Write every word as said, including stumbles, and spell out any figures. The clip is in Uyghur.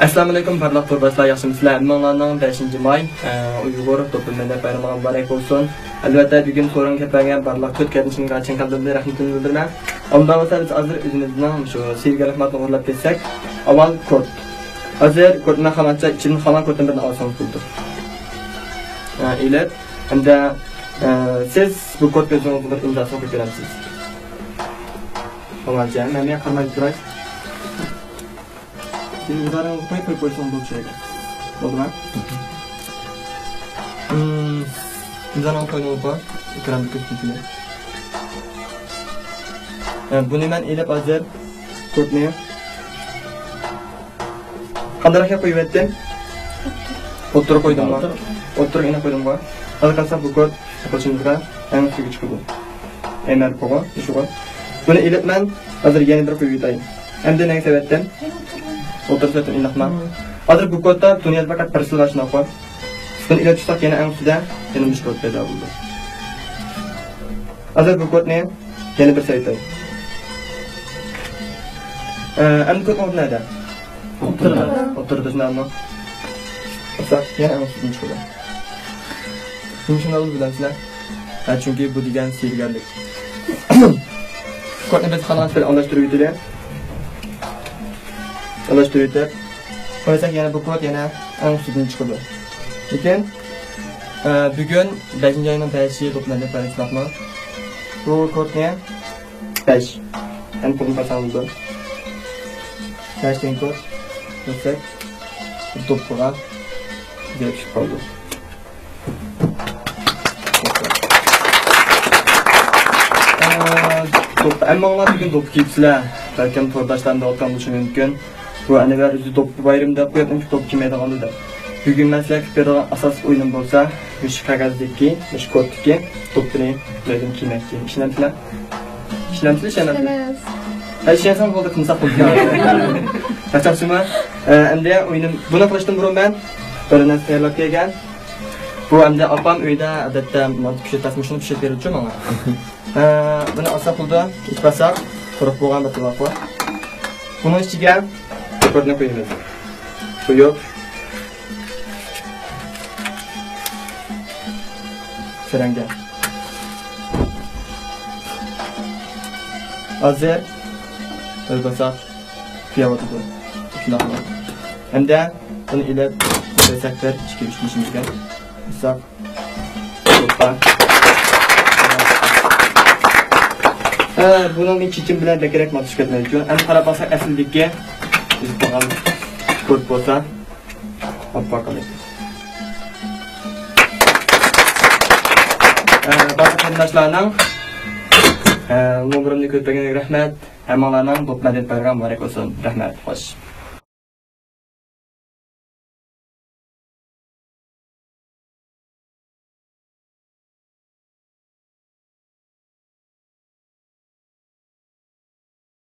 ئەسسالامۇئەلەيكۇم، بارلىق تورداشلار، ياخشىمۇسىلەر؟ ھەممىڭلارنىڭ بەشىنچى ماي، ئە، ئۇيغۇر دوپپا مەدەنىيەت بايرىمىغا مۇبارەك بولسۇن. ئەلۋەتتە، بۈگۈن سورۇنغا كەپ بەرگەن بارلىق تۆت قېرىندىشىمغا چىن قەلبىمدىن رەھمىتىمنى بىلدۈرىمەن. ئۇنداق بولسا، بىز ھازىر ئۆزىمىزنىڭ شۇ سىيگەرلىك ماددىنى ئورۇنلاپ كەتسەك، ئاۋۋال كود. ھازىر كودنى خالىغانچە ئىچىدىن خالىغان كودتىن بىرنى ئالسىڭىز بولىدۇ. ئە، ئېلىپ، ھەمدە، ئە، سىز بۇ كودقا ئۆزىڭىزنىڭ بىر ئىمزاسىنى قويۇپ بېرەمسىز؟ بولغانچە، مەن مېنى قارىماي تۇراي. سېنىڭ ئىمزاڭنى قويۇپ، قويۇپ قويساڭ بولىدۇ شۇ يەرگە. بولدىما؟ ھىم، ئىمزاڭنى قويدۇڭغۇ، ئېكراندا كۆرسىتىپ. ھە، بۇنى مەن ئېلىپ ھازىر كودنى قانداقراق قىلىپ قويۇۋەتتىم؟ ئوتتۇرىغا قويدۇمغۇ؟ ئوتتۇرىغا. ئوتتۇرىغا ئېنىق قويدۇمغۇ؟ ھازىر قارىساق بۇ كود قوشۇمچىغا ئەڭ ئۈستىگە چىقىدۇ. ئەمەر بۇغۇ، مۇشۇغۇ. بۇنى ئېلىپ مەن ھازىر يەنە بىر قويۇۋېتەي. ئەمدى نەگە سەۋەتتىم؟ ئوتتۇرا سەۋەتتىن ئېنىقما؟ ھازىر بۇ كودتا دۇنيادا پەقەت بىرسىلا بار شۇنداققۇ؟ بۇنى ئېلىپ چىقساق يەنە ئەڭ ئۈستىدە يەنە مۇشۇ كود پەيدا بولىدۇ. ھازىر بۇ كودنى يەنە بىر سەۋەتتە. ئە، ئەمدى كودنىڭ ئورنى نەدە؟ ئوتتۇرىدا. ئوتتۇرىدا شۇنداقمۇ؟ باسساق يەنە ئەڭ ئۈستىدىن چىقىدۇ. نېمە شۇنداق بولدى بىلەمسىلەر؟ ھە، چۈنكى بۇ دېگەن سىيگەرلىك. كودنى بىز خالىغانچە ئالماشتۇرۇۋېتىلى. ئالماشتۇرۇۋېتىپ قويساق يەنە بۇ كود يەنە ئەڭ ئۈستىدىن چىقىدۇ. لېكىن، ئە، بۈگۈن بەشىنچى ئاينىڭ بەشى دوپپا مەدەنىيەت بايرىمى شۇنداقمۇ؟ بۇ كودنى بەش. ئەمدى قولۇم قالساڭ بولىدۇ. بەش دېگەن كود. كۆرسەك. دوپپىغا. بىزگە چۈشۈپ قالدى. ئە، دوپپا. ھەممىڭلار بۈگۈن دوپپا كىيىپسىلەر. بەلكىم تورداشلارنى دەۋاتقان بولۇشى مۇمكىن. بۇ ئەنۋەر ئۆزى دوپپا بايرىمى دەپ قويۇپ، ئۇنچە دوپپا كىيمەيدىغان ئادەم. بۈگۈن مەن سىلەرگە قىلىپ بېرىدىغان ئاساسلىق ئويۇنۇم بولسا، مۇشۇ قەغەزدىكى، مۇشۇ كودتىكى دوپپىنى بىلەن كىيمەكچى. ئىشىنەمسىلەر؟ ئىشىنەمسىلەر، ئىشەنمەمسىلەر؟ ئىشەنمەس. ھە، ئىشەنسەڭ بولدى، قىلمىساق بولدى. چاقچاقچىمۇ؟ ئە، ئەمدى ئويۇنۇم، بۇنى قىلىشتىن بۇرۇن مەن بىر نەرسە تەييارلاپ كەلگەن. بۇ ئەمدى ئاپام ئۆيدە ئادەتتە مانتا پىشۇرتاسمۇ، شۇنى پىشۇرۇپ بېرىدىچۇ ماڭا. ئە، بۇنى ئالساق بولىدۇ. ئىت باساق، قۇرۇق بولغان بىر تاماق بار. بۇنىڭ ئىچىگە كۆكرەكنى قويىمىز. قويۇپ، سەرەڭگە. ھازىر بىر باساق كۆيۈۋاتىدۇ. شۇنداقمۇ؟ ھەمدە بۇنى ئېلىپ، بىر سەكتەر، ئىككى، ئۈچ دېيىشىمىز كېرەك. باساق. ھوپپا. ھە، بۇنىڭ چېچىم بىلەن بەكرەك ماسلىشىپ كەتمەيدۇ. ئەمدى قاراپ باقساق، ئەسلىدىكى بىز قىلغان كود بولسا، ھوپپا قىلىدۇ. ھە، بارلىق قېرىنداشلارنىڭ، ھە، نومۇرۇمنى كۆرۈپ بەرگەنلىكىگە رەھمەت. ھەممىڭلارنىڭ دوپپا مەدەنىيەت بايرىمى مۇبارەك بولسۇن. رەھمەت، خوش.